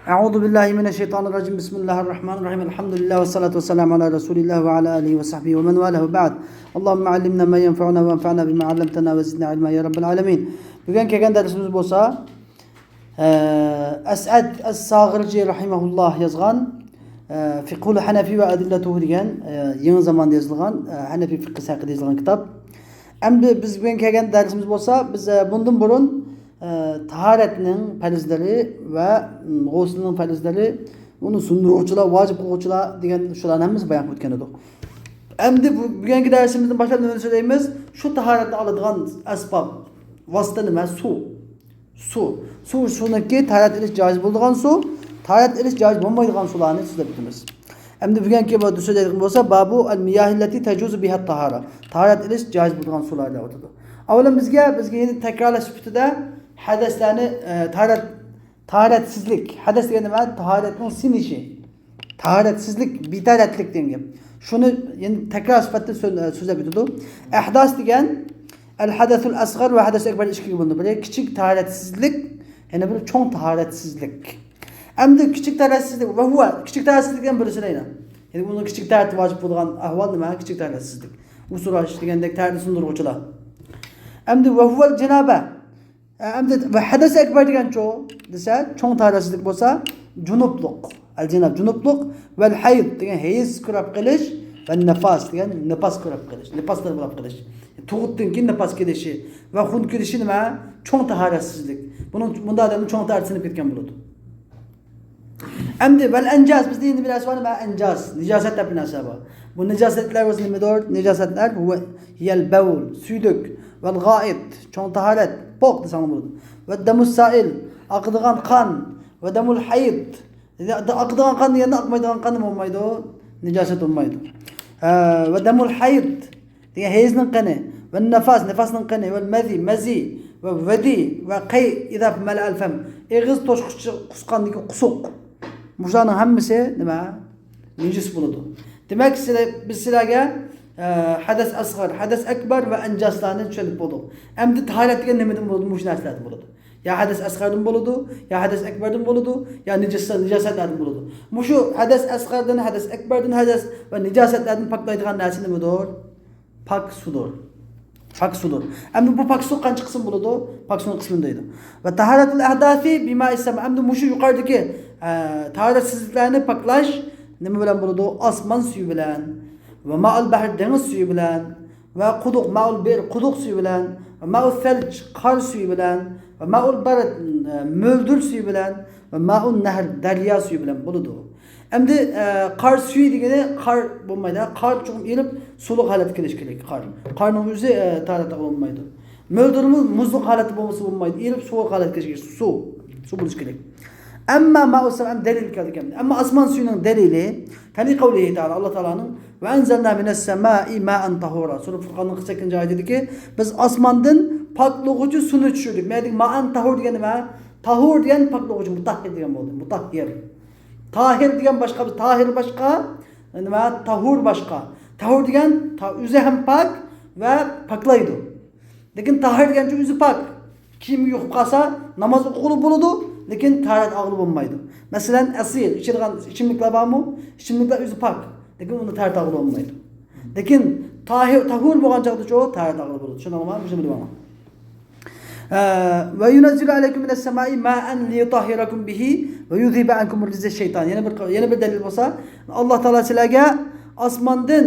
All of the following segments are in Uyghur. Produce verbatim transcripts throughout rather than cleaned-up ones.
أعوذ بالله من الشيطان الرجيم. بسم الله الرحمن الرحيم. الحمد لله والصلاة والسلام على رسول الله وعلى آله وصحبه ومن والاه وبعد. اللهم علمنا ما ينفعنا وانفعنا بما علمتنا وزدنا علما يا رب العالمين. بۈگۈن كەلگەن دەرسىمىز بولسا، ئە، ئەسئەد ئەس-ساغىرجى رەھىمەھۇللاھ يازغان، ئە، فىقھۇل ھەنەفى ۋە ئەدىللەتۇھۇ دېگەن، ئە، يېڭى زاماندا يېزىلغان، ئە، ھەنەفىي فىقھىسى ھەققىدە يېزىلغان كىتاب. ئەمدى بىز بۈگۈن كەلگەن دەرسىمىز بولسا، بىز، ئە، بۇندىن بۇرۇن، ئە، تاھارەتنىڭ پەرزلىرى ۋە، م، غۇسلىنىڭ پەرزلىرى، ئۇنى سۇندۇرغۇچىلار، ۋاجىپ قىلغۇچىلار دېگەن شۇلارنى ھەممىمىز بايان قىلىپ ئۆتكەن ئىدۇق. ئەمدى بۇ، بۈگۈنكى دەرسىمىزدىن باشلاپ نېمىنى سۆزلەيمىز؟ شۇ تاھارەتنى ئالىدىغان ئەسباب، ۋاسىتە نېمە؟ سۇ. سۇ. سۇ، سۇنىڭكى تاھارەت ئېلىش جايىز بولىدىغان سۇ، تاھارەت ئېلىش جايىز بولمايدىغان سۇلارنى سۆزلەپ ئۆتىمىز. ئەمدى بۈگۈنكى بۇ سۆزلەيدىغان بولسا، بابۇ ئەل مىياھىللەتى تەجۇزۇ بىھەت تاھارە. تاھارەت ئېلىش جايىز بولىدىغان سۇلار دەۋاتىدۇ. ئاۋۋالەن بىزگە، بىزگە يەنە تەكرارلاش سۈپىتىدە ھەدەسلەرنى، ئە، تاھارەت، تاھارەتسىزلىك، ھەدەس دېگەن نېمە؟ تاھارەتنىڭ سىنىشى. تاھارەتسىزلىك، بىتاھارەتلىك دېگەن گەپ. شۇنى يەنە تەكرار سۈپەتتە سۆ-، سۆزلەپ ئۆتىدۇ. ئەھداس دېگەن ئەل ھەدەسۇل ئەسغەر ۋە ھەدەس ئەكبەر ئىككىگە بۆلۈنىدۇ. بىرى كىچىك تاھارەتسىزلىك، يەنە بىرى چوڭ تاھارەتسىزلىك. ئەمدى كىچىك تاھارەتسىزلىك، ۋە ھۇۋە، كىچىك تاھارەتسىزلىك دېگەن بىرسى نېمە؟ يەنى ئۇنىڭ كىچىك تاھارەت ۋاجىپ بولىدىغان ئەھۋال نېمە؟ كىچىك تاھارەتسىزلىك. ئۇسۇراش دېگەندەك تاھارەتنى سۇندۇرغۇچىلار. ئەمدى ۋە ھۇۋەل جىنابە. ئە، ئەمدى ۋە ھەدەس ئەكبەر دېگەن چۇ دېسە، چوڭ تاھارەتسىزلىك بولسا، جۇنۇپلۇق. ئەل جىناب، جۇنۇپلۇق. ۋەل ھەيض دېگەن ھەيز كۆرۈپ قېلىش. ۋە نىفاس دېگەن نىپاس كۆرۈپ قېلىش. نىپاسلار بولۇپ قېلىش. تۇغۇتتىن كېيىن نىپاس كېلىشى. ۋە خۇن كېلىشى نېمە؟ چوڭ تاھارەتسىزلىك. بۇنىڭ، بۇنداق ئادەمنىڭ چوڭ تاھارەتسىزلىنىپ كەتكەن بولىدۇ. ئەمدى ۋەل ئەنجاس، بىزدە يەنە بىر نەرسە بار، نېمە؟ ئەنجاس، نىجاسەت دەپ بىر نەرسە بار. بۇ نىجاسەتلەر بولسا نېمىدۇر؟ نىجاسەتلەر ھۇۋە ھىيەل بەۋل، سۈيدۈك، ۋەل غائىت، چوڭ تاھارەت، پوق دېسەڭ بولىدۇ. ۋە دەمۇس سائىل، ئاقىدىغان قان، ۋە دەمۇل ھەيض. ئاقىدىغان قان دېگەندە ئاقمايدىغان قان نېمە بولمايدۇ؟ نىجاسەت بولمايدۇ. ھە، ۋە دەمۇل ھەيض. دېگەن ھەيزنىڭ قېنى، ۋە نەفاس، نەپاسنىڭ قېنى، ۋە مەزى، مەزى، ۋە ۋەدى، ۋە قەي ئىزا مەلەئەل فەم. ئېغىز توشقۇچە قۇسقاندىكى قۇسۇق. مۇشۇلارنىڭ ھەممىسى نېمە؟ نىجىس بولىدۇ. دېمەك، سىلە-، بىز سىلەرگە، ئە، ھەدەس ئەسغەر، ھەدەس ئەكبەر ۋە ئەنجاسلارنى چۈشەندۈرۈپ بولدۇق. ئەمدى تاھارەت دېگەن نېمىدىن بولىدۇ؟ مۇشۇ نەرسىلەردىن بولىدۇ. يا ھەدەس ئەسغەردىن بولىدۇ، يا ھەدەس ئەكبەردىن بولىدۇ، يا نىجىس-، نىجاسەتلەردىن بولىدۇ. مۇشۇ ھەدەس ئەسغەردىن، ھەدەس ئەكبەردىن، ھەدەس ۋە نىجاسەتلەردىن پاكلايدىغان نەرسە نېمىدۇر؟ پاك سۇدۇر. پاك سۇدۇر. ئەمدى بۇ پاك سۇ قانچە قىسىم بولىدۇ؟ پاك سۇنىڭ قىسمىنى دەيدۇ. ۋە تاھارەتۇل ئەھداسى بىمائىس سەما. ئەمدى مۇشۇ يۇقىرىدىكى، ئە، تاھارەتسىزلىكلەرنى پاكلاش نېمە بىلەن بولىدۇ؟ ئاسمان سۈيى بىلەن. ۋە مائۇل بەھر، دېڭىز سۈيى بىلەن. ۋە قۇدۇق، مائۇل بىئر، قۇدۇق سۈيى بىلەن. ۋە مائۇ سەلج، قار سۈيى بىلەن. ۋە مائۇل بەرد، ئە، مۆلدۈر سۈيى بىلەن. ۋە مائۇن نەھر، دەريا سۈيى بىلەن بولىدۇ. ئەمدى، ئە، قار سۈيى دېگىنى قار بولمايدۇ. قار چوقۇم ئېرىپ سۇلۇق ھالەتكە كېلىشى كېرەك، قار. قارنىڭ ئۆزى، ئە، تاھارەت ئالغىلى بولمايدۇ. مۆلدۈرمۇ مۇزلۇق ھالەتتە بولمىسا بولمايدۇ. ئېرىپ سۇلۇق ھالەتكە كېلىشى كېرەك. سۇ. سۇ بولۇشى كېرەك. ئەمما مائۇ سەما، ئەمما دەلىل كەلدى. ئەمما ئاسمان سۈيىنىڭ دەلىلى، فەلىقەۋلىھى تائالا، ئاللا تائالانىڭ، ۋە ئەنزەلنا مىنەس سەمائى مائەن تاھۇرا. سۈرە فۇرقاننىڭ قىرىق سەككىزىنچى ئايىتىدىكى، بىز ئاسماندىن پاكلىغۇچى سۇنى چۈشۈردۇق. مەدىكى مائەن تاھۇر دېگەن نېمە؟ تاھۇر دېگەن پاكلىغۇچى، مۇتاھھىر دېگەن بولدى. مۇتاھھىر. تاھىر دېگەن باشقا، تاھىر باشقا، نېمە، تاھۇر باشقا. تاھۇر دېگەن تا-، ئۆزى ھەم پاك ۋە پاكلايدۇ. لېكىن تاھىر دېگەنچە ئۆزى پاك. كىيىمگە يۇقۇپ قالسا، ناماز ئوقۇغىلى بولىدۇ، لېكىن تاھارەت ئالغىلى بولمايدۇ. مەسىلەن، ئەسىر، ئىچىدىغان ئىچىملىكلەر بارمۇ؟ ئىچىملىكلەر ئۆزى پاك، لېكىن ئۇنى تاھارەت ئالغىلى بولمايدۇ. لېكىن تاھىر، تاھۇر بولغان چاغدىچۇ، تاھارەت ئالغىلى بولىدۇ. چۈشەندىڭلارمۇ؟ مۇشۇنى بىلىۋالىڭ. ئە، ۋە يۇنەززىلۇ ئەلەيكۇم مىنەس سەمائى مائەن لىيۇتاھھىرەكۇم بىھى ۋە يۇزھىبە ئەنكۇم رىجزە شەيتان. يەنە بىر، يەنە بىر دەلىل بولسا، ئاللا تائالا سىلەرگە ئاسماندىن،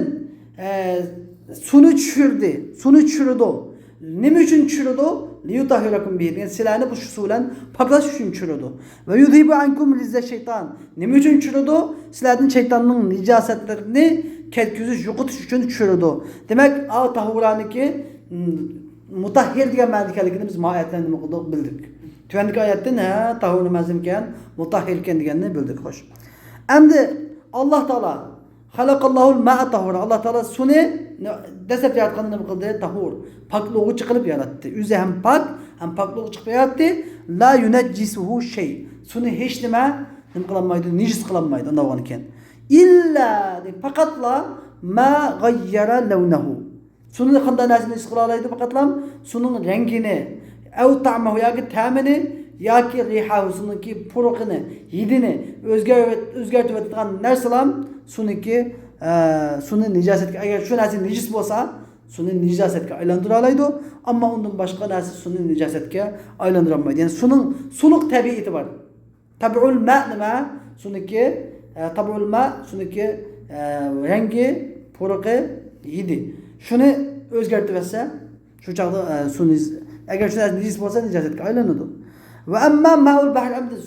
ئە، سۇنى چۈشۈردى، سۇنى چۈشۈرىدۇ. نېمە ئۈچۈن چۈشۈرىدۇ؟ لىيۇتاھھىرەكۇم بىھى دېگەن، سىلەرنى بۇ سۇ بىلەن پاكلاش ئۈچۈن چۈشۈرىدۇ. ۋە يۇزھىبە ئەنكۇم رىجزە شەيتان. نېمە ئۈچۈن چۈشۈرىدۇ؟ سىلەردىن شەيتاننىڭ نىجاسەتلىرىنى كەتكۈزۈش، يوقىتىش ئۈچۈن چۈشۈرىدۇ. دېمەك، ئاۋۇ تاھۇرانىكى، م، مۇتاھھىر دېگەن مەنىدە ئىكەنلىكىنى بىز ما ئايەتتىن نېمە قىلدۇق؟ بىلدۇق. تۆۋەندىكى ئايەتتىن، ھە، تاھۇر نېمە ئىكەن؟ مۇتاھھىر ئىكەن دېگەننى بىلدۇق، خوش. ئەمدى ئاللا تائالا، خەلەقەللاھۇل مائە تاھۇرا. ئاللا تائالا سۇنى دەسلەپ ياراتقاندا نېمە قىلدى؟ تاھۇر. پاكلىغۇچى قىلىپ ياراتتى. ئۆزى ھەم پاك، ھەم پاكلىغۇچى قىلىپ ياراتتى. لا يۇنەججىسۇھۇ شەي. سۇنى ھېچ نېمە نېمە قىلالمايدۇ؟ نىجىس قىلالمايدۇ. ئۇنداق بولغانىكەن. ئىللا، پەقەتلا، ما غەييەرە لەۋنەھۇ. سۇنى قانداق نەرسە نىجىس قىلالايدۇ؟ پەقەتلا سۇنىڭ رەڭگىنى، ئەۋ تەئمەھۇ، ياكى تەمىنى، ياكى رىيھاھۇ، سۇنىڭكى پۇرىقىنى، ھىدىنى ئۆزگەر-، ئۆزگەرتىۋېتىدىغان نەرسىلەر سۇنىڭكى، ئە، سۇنى نىجاسەتكە، ئەگەر شۇ نەرسە نىجىس بولسا، سۇنى نىجاسەتكە ئايلاندۇرالايدۇ. ئەمما ئۇندىن باشقا نەرسە سۇنى نىجاسەتكە ئايلاندۇرالمايدۇ. يەنى سۇنىڭ سۇلۇق تەبىئىتى بار. تەبئۇل ماء نېمە؟ سۇنىڭكى، ئە، تەبئۇل ماء، سۇنىڭكى، ئە، رەڭگى، پۇرىقى، ھىدى. شۇنى ئۆزگەرتىۋەتسە، شۇ چاغدا، ئە، سۇ نىج-، ئەگەر شۇ نەرسە نىجىس بولسا، نىجاسەتكە ئايلىنىدۇ. ۋە ئەمما مائۇل بەھر، ئەمدى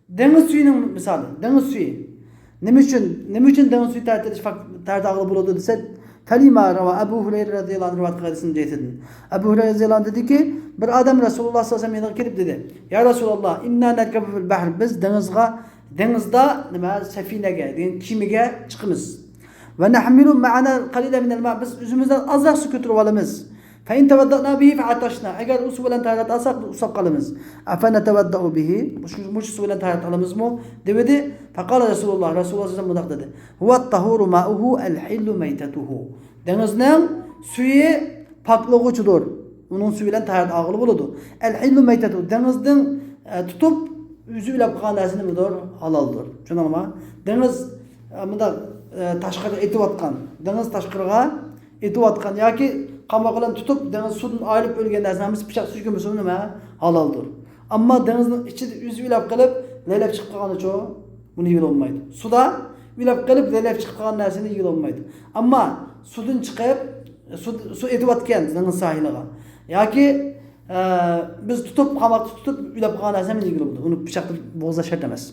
دېڭىز سۈيىنىڭ مىسالى، دېڭىز سۈيى. نېمە ئۈچۈن، نېمە ئۈچۈن دېڭىز سۈيى تەرەت ئېلىش فاك-، تەرەت ئاغلىق بولىدۇ دېسە، فەلىما رەۋا، ئەبۇ ھۇرەيرە رەزىياللاھۇ ئەنھۇ رىۋايەت قىلغان ھەدىسىدىن جەيتىدىن. ئەبۇ ھۇرەيرە رەزىياللاھۇ ئەنھۇ دېدىكى، بىر ئادەم رەسۇلۇللاھ سەللەللاھۇ ئەلەيھى ۋەسەللەم يېنىغا كېلىپ دېدى، يا رەسۇلاللاھ، ئىننا نەركەبۇ فىل بەھر، بىز دېڭىزغا، دېڭىزدا نېمە، سەفىنەگە، دېگەن كېمىگە چىقىمىز. ۋە نەھمىلۇ مەئەنە قەلىلە مىنەل ماء، بىز ئۆزىمىزدىن ئازراق سۇ كۆتۈرۈپ ئالىمىز. فَإِنْ تَوَضَّأْنَا بِهِ فَعَطَشْنَا، ئەگەر ئۇ سۇ بىلەن تاھارەت ئالساق، بىز ئۇسساپ قالىمىز. أَفَنَتَوَضَّأُ بِهِ، مۇشۇ، مۇشۇ سۇ بىلەن تاھارەت ئالىمىزمۇ؟ دېۋىدى. فَقَالَ رَسُولُ اللَّهِ، رەسۇلۇللاھ سەللەللاھۇ ئەلەيھى ۋەسەللەم مۇنداق دېدى، هُوَ الطَّهُورُ مَاؤُهُ الْحِلُّ مَيْتَتُهُ، دېڭىزنىڭ سۈيى پاكلىغۇچىدۇر، ئۇنىڭ سۈيى بىلەن تاھارەت ئالغىلى بولىدۇ. الْحِلُّ مَيْتَتُهُ، دېڭىزنىڭ، ئە، تۇتۇپ ئۆزى ئۇلاپ قالغان نەرسە نېمىدۇر؟ ھالالدۇر. چۈشەندىڭلارمۇ؟ دېڭىز، ئە، مۇنداق، ئە، تاشقىرىغا ئېتىۋاتقان، دېڭىز تاشقىرىغا ئېتىۋاتقان ياكى قاماق بىلەن تۇتۇپ، دېڭىز سۇدىن ئايرىلىپ ئۆلگەن نەرسىنى ھەممىسى پىچاق سۈركىمىسىمۇ نېمە؟ ھالالدۇر. ئەمما دېڭىزنىڭ ئىچىدە ئۆزى ئۇلاپ قېلىپ، لەيلەپ چىقىپ قالغىنىچۇ؟ بۇنى يېگىلى بولمايدۇ. سۇدا ئۇلاپ قېلىپ، لەيلەپ چىقىپ قالغان نەرسىنى يېگىلى بولمايدۇ. ئەمما سۇدىن چىقىپ، سۇ، سۇ ئېتىۋاتىدىكەن دېڭىز ساھىلىغا ياكى، ئە، بىز تۇتۇپ، قاماقتا تۇتۇپ ئۇلاپ قالغان نەرسىنى يېگىلى بولىدۇ. ئۇنى پىچاقتا بوغۇزلاش شەرت ئەمەس.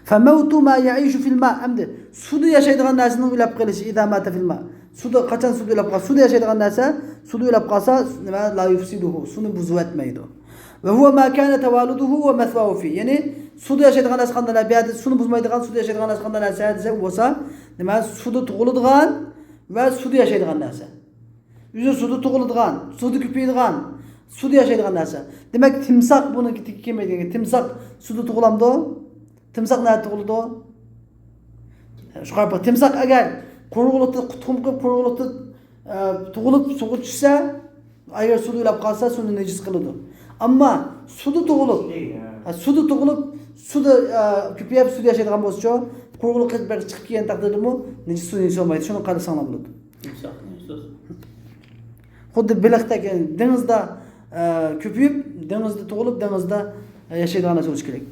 فَمَوْتُ مَا يَعِيشُ فِي الْمَاءِ، ئەمدى سۇدا ياشايدىغان نەرسىنىڭ ئۆلۈپ قېلىشى، إِذَا مَاتَ فِي الْمَاءِ، سۇدا، قەچەن سۇدا ئۆلۈپ قالسا، سۇدا ياشايدىغان نەرسە سۇدا ئۆلۈپ قالسا، نېمە، لَا يُفْسِدُهُ، سۇنى بۇزۇۋەتمەيدۇ. وَهُوَ مَا كَانَ تَوَالُدُهُ وَمَثْوَاهُ فِيهِ، يەنى سۇدا ياشايدىغان نەرسە قانداق نەرسە، بۇ يەردە سۇنى بۇزمايدىغان، سۇدا ياشايدىغان نەرسە قانداق نەرسە دېسە، بۇ بولسا نېمە، سۇدا تۇغۇلىدىغان ۋە سۇدا ياشايدىغان نەرسە. ئۆزى سۇدا تۇغۇلىدىغان، سۇدا كۆپىيىدىغان، سۇدا ياشايدىغان نەرسە. دېمەك، تىمساھ بۇنىڭكى تېگى كەلمەيدىكەن. تىمساھ سۇدا تۇغۇلامدۇ؟ تىمساھ نەدە تۇغۇلىدۇ؟ شۇ قاپا تىمساھ ئەگەر قۇرۇقلۇقتا، قۇتقۇم قىلىپ قۇرۇقلۇقتا، ئە، تۇغۇلۇپ سۇغا چۈشسە، ئەگەر سۇدا ئۆلۈپ قالسا، سۇنى نىجىس قىلىدۇ. ئەمما سۇدا تۇغۇلۇپ، ھە، سۇدا تۇغۇلۇپ، سۇدا، ئە، كۆپىيىپ سۇدا ياشايدىغان بولسىچۇ، قۇرۇقلۇققا بېرىپ چىقىپ كەلگەن تەقدىردىمۇ نىجىس، سۇ نىجىس بولمايدۇ. شۇنى قارىساڭلار بولىدۇ. تىمساھ نىجىس. خۇددى بېلىقتەك، يەنى دېڭىزدا، ئە، كۆپىيىپ، دېڭىزدا تۇغۇلۇپ، دېڭىزدا، ئە، ياشايدىغان نەرسە بولۇشى كېرەك.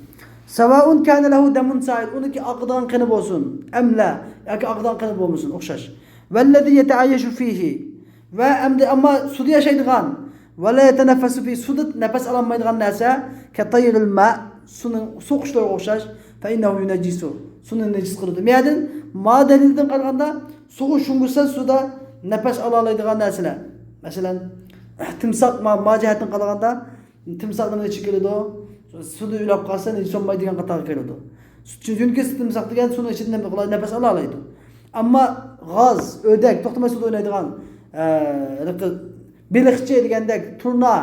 سَوَاءٌ كَانَ لَهُ دَمٌ سَائِلٌ، ئۇنىڭكى ئاقىدىغان قېنى بولسۇن، أَمْ لَا، ياكى ئاقىدىغان قېنى بولمىسۇن، ئوخشاش. وَالَّذِي يَتَعَيَّشُ فِيهِ، ۋە ئەمدى ئەمما سۇدا ياشايدىغان، وَلَا يَتَنَفَّسُ فِيهِ، سۇدا نەپەس ئالالمايدىغان نەرسە، كَطَيْرِ الْمَاءِ، سۇنىڭ، سۇ قۇشلىرىغا ئوخشاش، فَإِنَّهُ يُنَجِّسُ، سۇنى نىجىس قىلىدۇ. مۇ يەردىن، مۇ دەلىلدىن قارىغاندا، سۇغا شۇڭغۇسا سۇدا نەپەس ئالالايدىغان نەرسىلەر. مەسىلەن، تىمساھ، مۇ، مۇ جەھەتتىن قارىغاندا، تىمساھ نېمە ئىچىگە كىرىدۇ؟ سۇدا ئۇلاپ قالسا، نىجىس بولمايدىغان قاتارغا كىرىدۇ. چۈنكى تىمساھ دېگەن سۇنىڭ ئىچىدە نېمە قىلالايدۇ؟ نەپەس ئالالايدۇ. ئەمما غاز، ئۆردەك، توختىماي سۇدا ئوينايدىغان، ئە، ھېلىقى بېلىقچى دېگەندەك، تۇرنا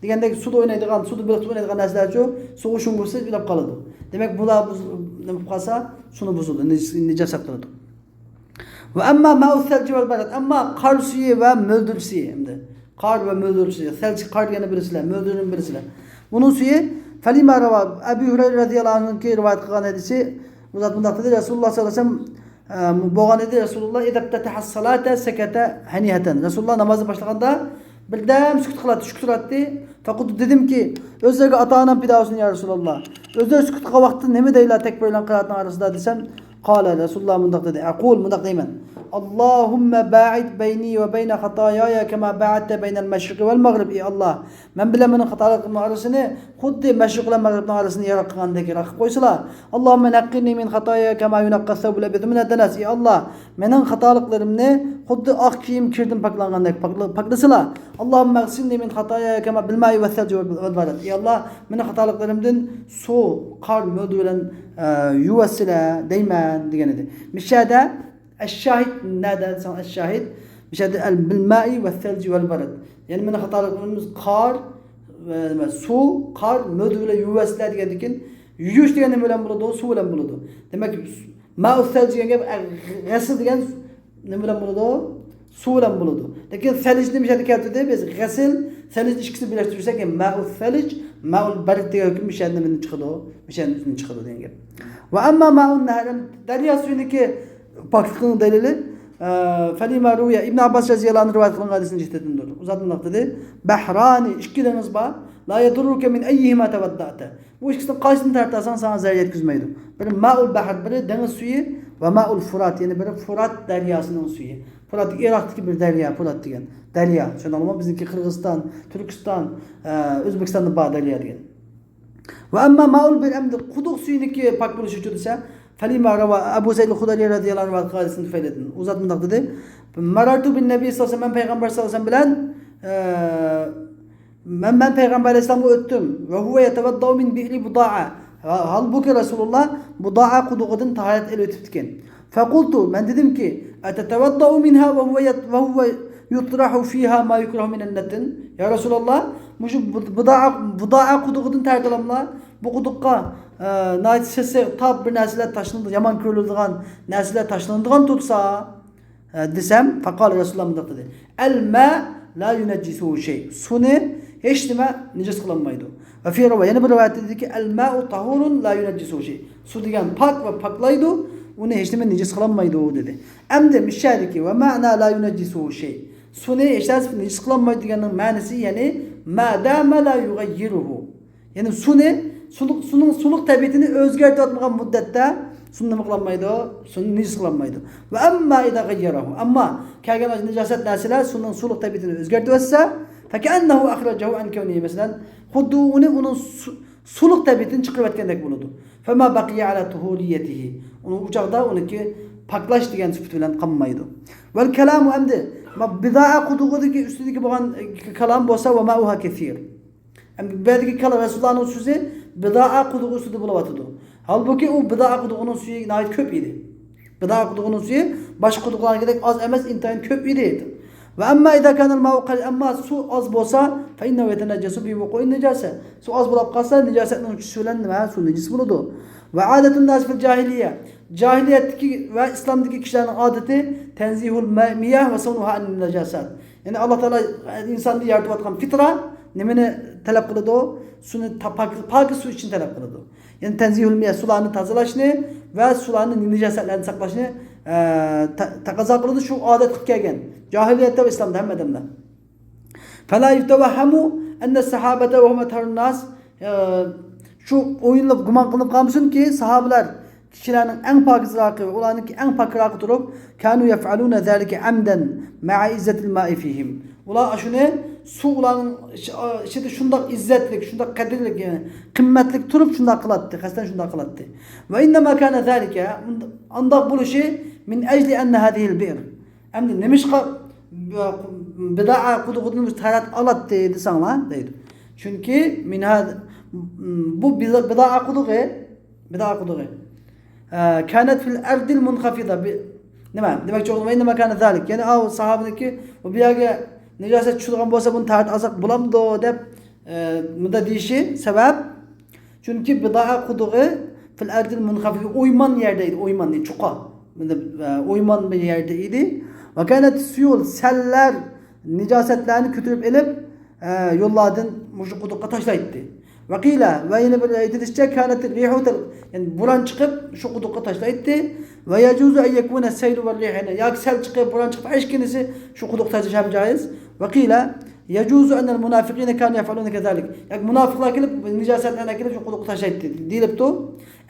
دېگەندەك سۇدا ئوينايدىغان، سۇدا بېلىق تۇتۇپ ئوينايدىغان نەرسىلەرچۇ، سۇغا شۇڭغۇسا ئۇلاپ قالىدۇ. دېمەك، بۇلار بۇز-، نېمە بولۇپ قالسا، سۇنى بۇزىدۇ، نىجىس، نىجاسەت قىلىدۇ. ۋە ئەمما ماءۇ سەلجى ۋەل بەرەد، ئەمما قار سۈيى ۋە مۆلدۈر سۈيى ئەمدى. قار ۋە مۆلدۈر سۈيى. سەلج، قار دېگەننى بىلىسىلەر، مۆلدۈرنى بىلىسىلەر. بۇنىڭ سۈيى، فەلىما رەۋا، ئەبۇ ھۇرەيرە رەزىياللاھۇ ئەنھۇنىڭكى رىۋايەت قىلغان ھەدىسى، ئۇ زات مۇنداق دېدى، رەسۇلۇللاھ سەللەللاھۇ ئەلەيھى ۋەسەللەم، ئە، بولغان ئىدى، رەسۇلۇللاھ، ئىزەبتەتەھەس سالاتا سەكەتە ھەنىھەتەن. رەسۇلۇللاھ نامازنى باشلىغاندا بىردەم سۈكۈت قىلاتتى، شۈكۈر قىلاتتى. فەقۇلتۇ، دېدىمكى، ئۆزلىرىگە ئاتا-ئانام پىدا بولسۇن، يا رەسۇلاللاھ. ئۆزلىرى سۈكۈت قىلغان ۋاقىتتا نېمە دەيلا تەكبىر بىلەن قىرائەتنىڭ ئارىسىدا دېسەم، قال، رەسۇلۇللاھ مۇنداق دېدى، ئەقۇل، مۇنداق دەيمەن، اللهم باعد بيني وبين خطاياي كما بعدت بين المشرق والمغرب. ئى ئاللاھ، مەن بىلەن مېنىڭ خاتالىقلىرىمنىڭ ئارىسىنى خۇددى مەشرىق بىلەن مەغرىبنىڭ ئارىسىنى يىراق قىلغاندەك يىراق قىلىپ قويسىلا. اللهم نقني من خطاياي كما ينقى الثوب الأبيض من الدنس. ئى ئاللاھ، مېنىڭ خاتالىقلىرىمنى خۇددى ئاق كىيىم كىردىن پاكلانغاندەك پاكلا-، پاكلىسىلا. اللهم اغسلني من خطاياي كما بالماء والثلج والبرد. ئى ئاللاھ، مېنىڭ خاتالىقلىرىمدىن سۇ، قار، مۆلدۈر بىلەن، ئە، يۇۋەتسىلە دەيمەن، دېگەن ئىدى. مۇشۇ يەردە ئەششاھىد نەدە دېسەڭ، ئەششاھىد مۇشۇ يەردە ئەل بالماء والثلج والبرد. يەنى مېنىڭ خاتالىقلىرىم قار، ئە، نېمە، سۇ، قار، مۆلدۈر بىلەن يۇۋەتسىلە دېگەندىن كېيىن، يۇيۇش دېگەن نېمە بىلەن بولىدۇ؟ سۇ بىلەن بولىدۇ. دېمەك، ماءۇ سەلج دېگەن گەپ، ئە، غەسىل دېگەن نېمە بىلەن بولىدۇ؟ سۇ بىلەن بولىدۇ. لېكىن سەلجنى مۇشۇ يەردە كەلتۈردى. بىز غەسىل، سەلج ئىككىسىنى بىرلەشتۈرسەك، ماءۇ سەلج ماء البرد دېگەن ھۆكۈم مىشەننىڭ نېمىدىن چىقىدۇ؟ مىشەننىڭ ئۆزىدىن چىقىدۇ دېگەن گەپ. وە ئەمما ماء النهر، دەريا سۇيىنىڭكى پاكلىقىنىڭ دەلىلى، ئە، فلما روي، ئىبن ئابباس رەزىياللاھۇ ئەنھۇ رىۋايەت قىلىنغان ھەدىسنىڭ جىددىيىتىدىندۇر. ئۇ زات مۇنداق دېدى: بەھرانى، ئىككى دېڭىز بار، لا يەدۇررۇكە مىن ئەييىھىما تەۋەددەئتە. بۇ ئىككىسىنىڭ قايسىدىن تەرەت ئالساڭ ساڭا زەرەر يەتكۈزمەيدۇ. بىرى مائۇل بەھر، بىرى دېڭىز سۈيى، ۋە مائۇل فۇرات، يەنە بىرى فۇرات دەرياسىنىڭ سۈيى. فۇرات ئىراقتىكى بىر دەريا، فۇرات دېگەن دەريا. چۈشەندىڭلارمۇ؟ بىزنىڭكى قىرغىزىستان، تۈركىستان، ئە، ئۆزبېكىستاندا بار دەريا دېگەن. ۋە ئەمما مائۇل بىر، ئەمدى قۇدۇق سۈيىنىڭكى پاك بولۇشى ئۈچۈن دېسە، فەلىما رەۋا ئەبۇ سەئىد خۇدرى رەزىياللاھۇ ئەنھۇ رىۋايەت قىلغان ھەدىسنىڭ تۈپەيلىدىن. ئۇ زات مۇنداق دېدى: مررت بالنبي صلى الله عليه وسلم، مەن پەيغەمبەر سەللەللاھۇ ئەلەيھى ۋەسەللەم بىلەن، ئە، مەن، مەن پەيغەمبەر ئەلەيھىسسالامغا ئۆتتۈم. وهو يتوضأ من بئر بضاعة. ھالبۇكى رەسۇلۇللا بۇدائە قۇدۇقىدىن تاھارەت ئېلىۋېتىپتىكەن. فقلت، مەن دېدىمكى، أتتوضأ منها وهو يت-، وهو يطرح فيها ما يكره من النتن؟ يا رەسۇلاللا، مۇشۇ بۇ-، بۇدائە، بۇدائە قۇدۇقىدىن تاھارەت ئالاملا؟ بۇ قۇدۇققا، ئە، ناھايىتى سېسىق، تاپ بىر نەرسىلەر تاشلىنىدۇ، يامان كۆرۈلىدىغان نەرسىلەر تاشلىنىدىغان تۇرسا، ئە، دېسەم، فقال رەسۇلۇللا مۇنداق دېدى: الماء لا ينجسه شيء. سۇنى ھېچ نېمە نىجىس قىلالمايدۇ. ۋە فى رىۋايە، يەنە بىر رىۋايەتتە دېدىكى، الماء طهور لا ينجسه شيء. سۇ دېگەن پاك ۋە پاكلايدۇ، ئۇنى ھېچ نېمە نىجىس قىلالمايدۇ دېدى. ئەمدى مىشەدىكى ۋە مەنا لا ينجسه شيء. سۇنى ھېچ نەرسە نىجىس قىلالمايدۇ دېگەننىڭ مەنىسى، يەنى ما دام لا يغيره. يەنى سۇنى، سۇلۇق، سۇنىڭ سۇلۇق تەبىئىتىنى ئۆزگەرتىۋاتمىغان مۇددەتتە سۇنى نېمە قىلالمايدۇ؟ سۇنى نىجىس قىلالمايدۇ. ۋە ئەمما ئىزا غەييەرەھۇ. ئەمما كەلگەن نىجاسەت نەرسىلەر سۇنىڭ سۇلۇق تەبىئىتىنى ئۆزگەرتىۋەتسە، فەكەئەننەھۇ ئەخرەجەھۇ ئەن كەۋنىھى. مەسىلەن، خۇددى ئۇنى ئۇنىڭ سۇ-، سۇلۇق تەبىئىتىنى چىقىرىۋەتكەندەك بولىدۇ. فەما بەقىيە ئەلا تۇھۇرىيەتىھى. ئۇنىڭ ئۇ چاغدا ئۇنىڭكى پاكلاش دېگەن سۈپىتى بىلەن قالمايدۇ. ۋەل كەلامۇ، ئەمدى ما بىدائە قۇدۇقىدىكى ئۈستىدىكى بولغان، ئە، كالام بولسا، ۋە مائۇھا كەسىر. ئەمدى بۇ يەردىكى كالام رەسۇلۇللانىڭ سۆزى بىدائە قۇدۇقى ئۈستىدە بولۇۋاتىدۇ. ھالبۇكى ئۇ بىدائە قۇدۇقىنىڭ سۈيى ناھايىتى كۆپ ئىدى. بىدائە قۇدۇقىنىڭ سۈيى باشقا قۇدۇقلارنىڭكىدەك ئاز ئەمەس، ئىنتايىن كۆپ ئىدى. ۋە ئەمما ئىزا كانەل مائۇ قەلىل، ئەمما سۇ ئاز بولسا، فەئىننەھۇ يەتەنەججەسۇ بىۋۇقۇئىن نەجاسە. سۇ ئاز بولاپ قالسا، نىجاسەتنىڭ چۈشۈشى بىلەن نېمە؟ سۇ نىجىس بولىدۇ. ۋە ئادەتۇن ناس فىل جاھىلىيە. جاھىلىيەتتىكى ۋە ئىسلامدىكى كىشىلەرنىڭ ئادىتى تەنزىھۇل مە-، مىياھ ۋە سەۋنۇھا ئەن نەجاسات. يەنى ئاللا تائالا ئىنساندا يارىتىۋاتقان فىترا نېمىنى تەلەپ قىلىدۇ؟ سۇنى تا-، پاك-، پاكىز سۇ ئىچىشنى تەلەپ قىلىدۇ. يەنى تەنزىھۇل مىياھ، سۇلارنى تازىلاشنى ۋە سۇلارنى نىجاسەتلەردىن ساقلاشنى، ئە، تا-، تەقەززا قىلىدۇ. شۇ ئادەت قىلىپ كەلگەن. جاھىلىيەتتە ۋە ئىسلامدا ھەممە ئادەملەر. فلا يتوهم أن الصحابة وهم أطهر الناس، ئە، شۇ ئويلىنىپ گۇمان قىلىنىپ قالمىسۇنكى، ساھابىلەر كىشىلەرنىڭ ئەڭ پاكىزراقى ۋە ئۇلارنىڭكى ئەڭ پاكراقى تۇرۇپ، كانوا يفعلون ذلك عمدا مع عزة الماء فيهم. ئۇلار شۇنى سۇ ئۇلارنىڭ ئىچ-، ئىچىدە شۇنداق ئىززەتلىك، شۇنداق قەدىرلىك، يەنى قىممەتلىك تۇرۇپ شۇنداق قىلاتتى، قەستەن شۇنداق قىلاتتى. وإنما كان ذلك، ئانداق بولۇشى، من أجل أن هذه البئر. ئەمدى نېمىشقا بىدائە قۇدۇقىدىن بىز تاھارەت ئالاتتى دېسەڭلار دەيدۇ. چۈنكى من ھذا، بۇ بىدا-، بىدائە قۇدۇقى، بىدائە قۇدۇقى، ئە، كانت في الأرض المنخفضة. بى-، نېمە دېمەكچى بولدۇم؟ وإنما كان ذلك. يەنى ئاۋۇ ساھابىنىڭكى، بۇ يەرگە نىجاسەت چۈشىدىغان بولسا، بۇنى تاھارەت ئالساق بولامدۇ دەپ، ئە، مۇنداق دېيىشى سەۋەب، چۈنكى بىدائە قۇدۇقى في الأرض المنخفضة، ئويمان يەردە ئىدى، ئويمان، چۇقا. ئە، ئويمان بىر يەردە ئىدى. وكانت السيول، سەللەر نىجاسەتلەرنى كۆتۈرۈپ ئېلىپ، ئە، يوللاردىن مۇشۇ قۇدۇققا تاشلايتتى. وقيل، ۋە يەنە بىر ئېيتىلىشىچە، كانت الريح تل-، يەنى بوران چىقىپ شۇ قۇدۇققا تاشلايتتى. ويجوز أن يكون السيل والريح، ياكى سەل چىقىپ، بوران چىقىپ، ھەر ئىككىلىسى شۇ قۇدۇققا تاشلىشى ھەم جائىز. وقيل، يجوز أن المنافقين كانوا يفعلون كذلك. ياكى مۇناپىقلار كېلىپ نىجاسەتلەرنى ئەكېلىپ شۇ قۇدۇققا تاشلايتتى دېيىلىپتۇ.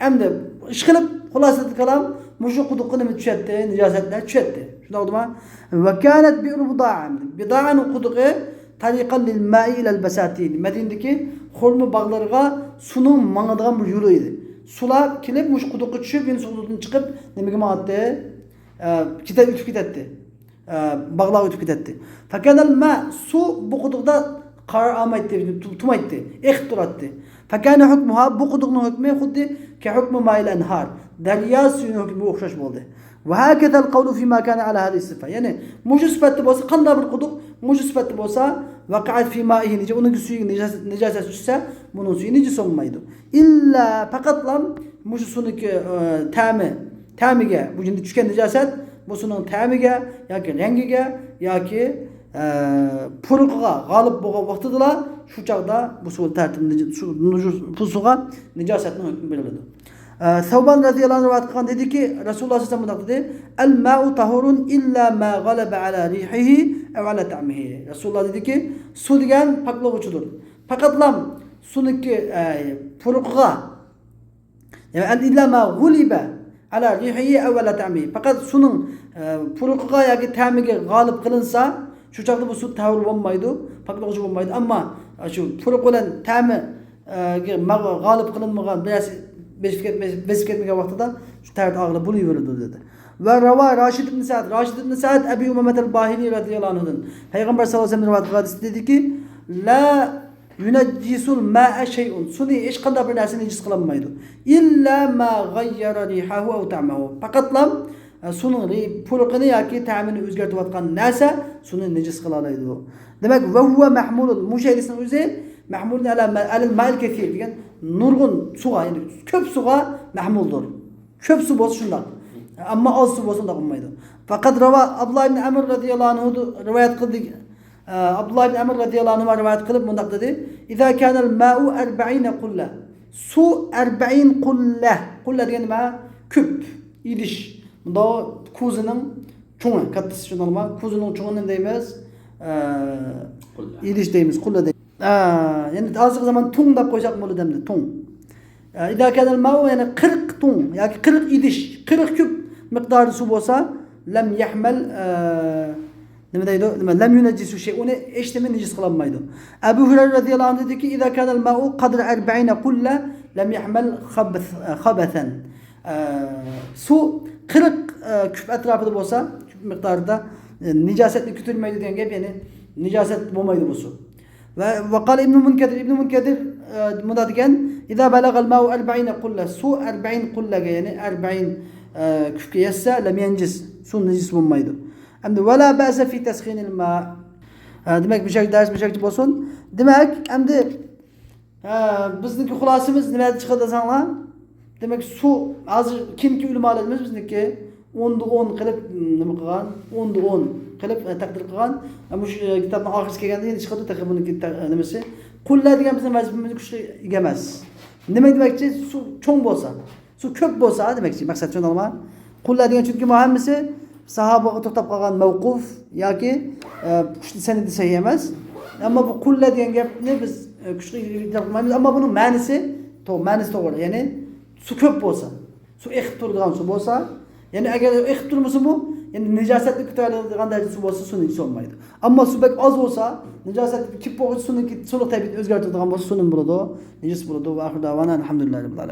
ئەمدى ئىشقىلىپ، خۇلاسەتى كالام، مۇشۇ قۇدۇققا نېمە چۈشەتتى؟ نىجاسەتلەر چۈشەتتى. شۇنداق بولدىما؟ وكانت بئر بضاعة، بىدائەنىڭ قۇدۇقى، طريقا للماء إلى البساتين، مەدىنىدىكى خورما باغلىرىغا سۇنىڭ ماڭىدىغان بىر يولى ئىدى. سۇلار كېلىپ مۇشۇ قۇدۇققا چۈشۈپ، يەنە سۇ قۇدۇقتىن چىقىپ نېمىگە ماڭاتتى؟ ئە، كېتە-، ئۆتۈپ كېتەتتى. ئە، باغلار ئۆتۈپ كېتەتتى. فكان الماء، سۇ بۇ قۇدۇقتا قارار ئالمايتتى، تو-، تۇرمايتتى، ئېقىپ تۇراتتى. فكان حكمها، بۇ قۇدۇقنىڭ ھۆكمى خۇددى كحكم ماء الأنهار، دەريا سۈيىنىڭ ھۆكمىگە ئوخشاش بولدى. وهكذا القول فيما كان على هذه الصفة. يەنى مۇشۇ سۈپەتتە بولسا، قانداق بىر قۇدۇق مۇشۇ سۈپەتتە بولسا، وقعت في مائه نجس، ئۇنىڭ سۈيىگە نىجاس-، نىجاسەت چۈشسە، بۇنىڭ سۈيى نىجىس بولمايدۇ. إلا، پەقەتلا مۇشۇ سۇنىڭكى، ئە، تەمى، تەمىگە، بۇ يەردە چۈشكەن نىجاسەت، بۇ سۇنىڭ تەمىگە ياكى رەڭگىگە ياكى، ئە، پۇرىقىغا غالىب بولغان ۋاقتىدىلا شۇ چاغدا بۇ سۇ تەرتىپ نىج-، شۇ نۇجۇس، بۇ سۇغا نىجاسەتنىڭ ھۆكمى بېرىلىدۇ. ئە، سەۋبان رەزىياللاھۇ ئەنھۇ رىۋايەت قىلغان دېدىكى، رەسۇلۇللاھ سەللەللاھۇ ئەلەيھى ۋەسەللەم مۇنداق دېدى: «الماء طهور إلا ما غلب على ريحه أو على طعمه.» رەسۇلۇللاھ دېدىكى، سۇ دېگەن پاكلىغۇچىدۇر. پەقەتلا سۇنىڭكى، ئە، پۇرىقىغا، يەنى، «إلا ما غلب على ريحه أو على طعمه.» پەقەت سۇنىڭ، ئە، پۇرىقىغا ياكى تەمىگە غالىب قىلىنسا، شۇ چاغدا بۇ سۇ تەھۇر بولمايدۇ، پاكلىغۇچى بولمايدۇ. ئەمما، ئە، شۇ پۇرىقى بىلەن تەمى، ئە، غالىب قىلىنمىغان، بىر نەرسە بېسىپ كەتمەي، بېسىپ كەتمىگەن ۋاقتىدا شۇ تەھۇر ئالغىلى بولۇۋېرىدۇ، دېدى. ۋە رەۋا راشىد ئىبن سەئد، راشىد ئىبن سەئد ئەبى ئۇمامەتەل باھىلى رەزىياللاھۇ ئەنھۇدىن، پەيغەمبەر سەللەللاھۇ ئەلەيھى ۋەسەللەم رىۋايەت قىلغان ھەدىستە دېدىكى، لا ينجس الماء شيء، سۇنى ھېچقانداق بىر نەرسە نىجىس قىلالمايدۇ. إلا ما غير ريحه أو طعمه، پەقەتلا، ئە، سۇنىڭ رى-، پۇرىقىنى ياكى تەمىنى ئۆزگەرتىۋاتقان نەرسە سۇنى نىجىس قىلالايدۇ. دېمەك، وهو محمول، مۇشۇ ھەدىسنىڭ ئۆزى، مەھمۇلۇن ئەلە مە-، ئەلەل مائىل كەسىر دېگەن، نۇرغۇن سۇغا، يەنى كۆپ سۇغا مەھمۇلدۇر. كۆپ سۇ بولسا شۇنداق. ئەمما ئاز سۇ بولسا ئۇنداق بولمايدۇ. فقد روى، ئابدۇللا ئىبن ئەمر رەزىياللاھۇ ئەنھۇ رىۋايەت قىلدى. ئە، ئابدۇللا ئىبن ئەمر رەزىياللاھۇ ئەنھۇما رىۋايەت قىلىپ مۇنداق دېدى: إذا كان الماء أربعين قلة، سۇ ئەربەئىن قۇللە. قۇللە دېگەن نېمە؟ كۈپ، ئىدىش. بۇنداق كوزىنىڭ چوڭى، كاتتىسى، شۇنداقمۇ؟ كوزىنىڭ چوڭىنى نېمە دەيمىز؟ ئە، قۇللە. ئىدىش دەيمىز، قۇللە دەيمىز. ئە، يەنى ھازىرقى زامان تۇڭ دەپ قويساق بولىدۇ ئەمدى، تۇڭ. ئە، إذا كان الماء، يەنى قىرىق تۇڭ ياكى قىرىق ئىدىش، قىرىق كۈپ مىقداردا سۇ بولسا، لم يحمل، ئە، نېمە دەيدۇ؟ نېمە؟ لم ينجسه شيء، ئۇنى ھېچ نېمە نىجىس قىلالمايدۇ. ئەبۇ ھۇرەيرە رەزىياللاھۇ ئەنھۇ دېدىكى، إذا كان الماء قدر أربعين قلة لم يحمل خبث، خبثا. ئە، سۇ قىرىق، ئە، كۈپ ئەتراپىدا بولسا، كۈپ مىقدارىدا، ئە، نىجاسەتنى كۆتۈرمەيدۇ دېگەن گەپ، يەنى نىجاسەت بولمايدۇ بۇ سۇ. ۋە، ۋە قال ئىبنۇ مۇنكەدىر، ئىبنۇ مۇنكەدىر، ئە، مۇنداق دېگەن، إذا بلغ الماء أربعين قلة، سۇ ئەربەئىن قۇللەگە، يەنى ئەربەئىن، ئە، كۈپكە يەتسە، لم ينجس، سۇ نىجىس بولمايدۇ. ئەمدى، ولا بأس في تسخين الماء. ئە، دېمەك، مۇشۇ دەرس مۇشۇ بولسۇن. دېمەك، ئەمدى ھە، بىزنىڭكى خۇلاسىمىز نېمە چىقىدۇ دېسەڭلار؟ دېمەك، سۇ، ھازىر كېيىنكى ئۆلىمالىرىمىز بىزنىڭكى ئوندا ئون قىلىپ، م، نېمە قىلغان؟ ئوندا ئون قىلىپ، ئە، تەقدىر قىلغان. ئە، مۇشۇ، ئە، كىتابنىڭ ئاخىرىسى كەلگەندە يەنە چىقىدۇ، تېخى بۇنىڭكى تە-، ئە، نېمىسى. قۇللە دېگەن بىزنىڭ ۋەزىپىمىزنىڭ كۈچلۈك ئىگە ئەمەس. نېمە دېمەكچى؟ سۇ چوڭ بولسا. سۇ كۆپ بولسا دېمەكچى، مەقسەت، چۈشەندىڭلارمۇ؟ قۇللە دېگەن، چۈنكى بۇ ھەممىسى ساھابىغا توختاپ قالغان مەۋقۇف ياكى، ئە، كۈچلۈك سەنىدى سەھىھ ئەمەس. ئەمما بۇ قۇللە دېگەن گەپنى بىز، ئە، كۈچلۈك ئېتىراپ قىلمايمىز. ئەمما بۇنىڭ مەنىسى تو-، مەنىسى توغرا. يەنى سۇ كۆپ بولسا، سۇ ئېقىپ تۇرىدىغان سۇ بولسا، يەنى ئەگەر ئېقىپ تۇرمىسىمۇ، يەنى نىجاسەتنى كۆتۈرەلەيدىغان دەرىجىدە سۇ بولسا، سۇ نىجىس بولمايدۇ. ئەمما سۇ بەك ئاز بولسا، نىجاسەت كېلىپ بولغۇچە سۇنىڭكى سۇلۇق تەبىئىتىنى ئۆزگەرتىدىغان بولسا، سۇ نېمە بولىدۇ؟ نىجىس بولىدۇ. ۋە ئاخىر دەۋانا ئەلھەمدۇلىللاھى رەببىل ئالەمىن.